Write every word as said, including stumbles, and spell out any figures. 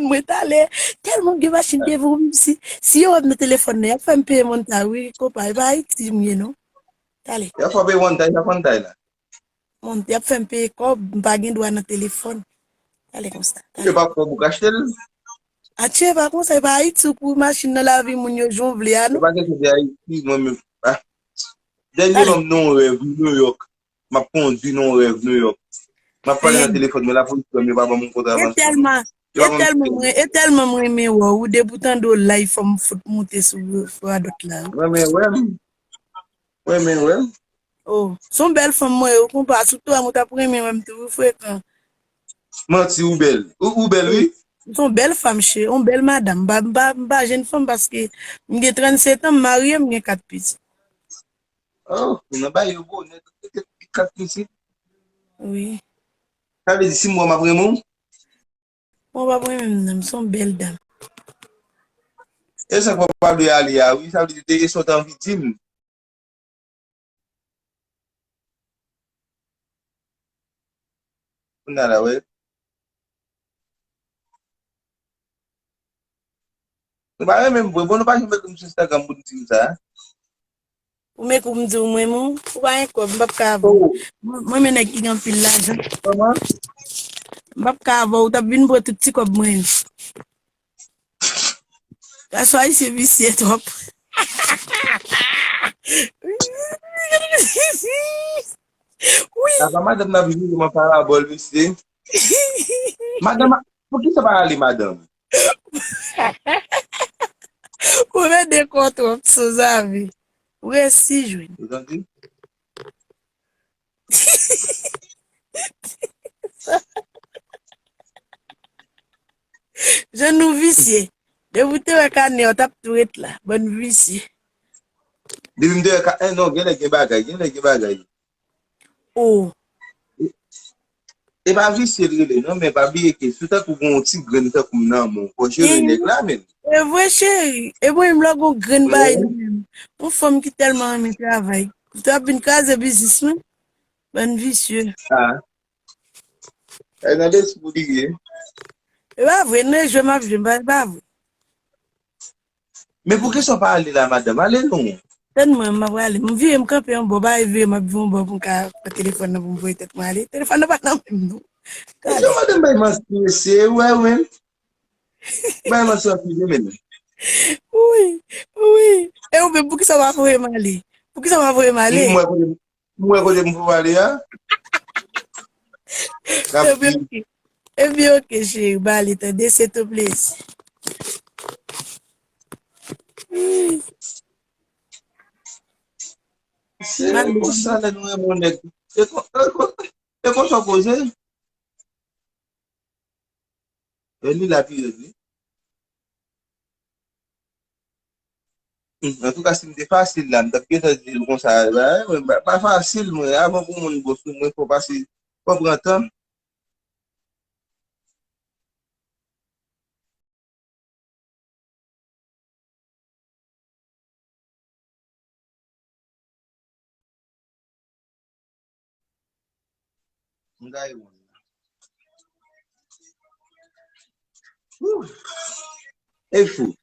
mwen talè. Tèlman gen machin devan w, menm si, si yo wè m nan telefòn nan, y ap fè m peye montaj, wi, konpa, e pa Ayiti m ye, non. Talè. Y ap fè w peye montaj, y ap montaj la. Montaj, y ap fè m peye kòb, m pa gen dwa nan telefòn. Talè konsa. Yo pa fè w pou achte l. Atye, pa konsa, e pa Ayiti ou pou machin nan lavi moun yo jan w vle a, non. Yo pa gen kote Ayiti, mwen menm. Ah. Dènye nonm nan yon rèv, New York. M ap kondui nan yon rèv, New York. M ap pale nan telefòn, men lapolis pran m, yo pa ban m yon kontravansyon. E tèlman, e tèlman mwen, e tèlman mwen renmen wè w, depi w tande w live, fò m fout moute sou, sou radòt la. Renmen wè m. Renmen wè m. Oh, se yon bèl fanm mwen ye, ou konpa, si w t wè m, ou t ap renmen wè m tou, wi, frekan. Manti, ou bèl. Ou, ou bèl, wi. M se yon bèl fanm, cheri, yon bèl madanm. M pa, m pa, m pa jèn fanm paske m gen trannsetan, m marye, m gen kat pitit. Oh, ou nan bay yo bonè, kat pitit. Wi. Sa vle di, si m wè w, m ap renmen w? Bon, w p ap renmen m, non, m se yon bèl dam. E sa k w ap pale ale a, wi, sa vle di, dèyè sa w t anvi di m. Kounye a la, wè. Nou pa renmen m vre. Bon, nou pa janm ekri m sou Instagram pou n di m sa. Ou m ekri w m di w mwen menm, ou pa gen kòb, m p ap ka avè w. Oh. Mwen, mwen renmen nèg ki gen anpil lajan. Kòman? M p ap ka avè w, ou t ap vin pran tout ti kòb mwen yo. Gason ayisyen visye twòp. Wi. Apa madanm nan vin jwenn mwen parabòl, mesye? Madanm, a- pou ki sa pa ale, madanm? Ou mède kò twòp, Sozavi. Ou resi jwenn. Ou tande? Jan nou visye. Depi w te wè kanè, w t ap tou ret la. Bann visye. Depi m te wè ka-, eh, non, genlè gen bagay, genlè gen bagay. Oh. E, e pa visye l rele, non, men pa bliye ke si w tankou gen yon ti grenn tankou m nan men w, fò jere nèg la, men. E vre, cheri. E mwen menm, lè w gen yon grenn bagay nan men m. Yon fanm ki tèlman renmen travay. Ou t ap vin kraze biznis mwen. Bann visye. Ah. E nan lespri w li ye. E pa vre, nan jwe m ap jwe, e pa vre. Men poukisa w pa ale la, madanm? Ale non. Tann mwen, m ap prale. M vire, m kanpe yon bò, pa vire, m ap vire yon bò pou m ka pran telefòn nan pou m voye tèt mwen ale. Telefòn nan pa nan men m, non. Mesye, madanm bay manti, mesye, wè, wè. Bay manti anpil, wi, men. Wi, wi. E ou menm, poukisa w pa voye m ale? Poukisa w pa voye m ale? M wè kote, m wè kote m pou ale a. Epi, oke. Epi, oke, cheri, ba li tande, se tou plezi. Se konsa lè nou renmen yon nèg. E kon-, e kon-, e konsa w poze. E li la pi rèd, wi. Hmm, antouka, si m te fasil la, m t ap gentan di l konsa, ba, mwen, pa, pa fasil, mwen, avan pou moun bon sou mwen, fò pase, fò pran tan. M gaye moun. Wouh! E fou.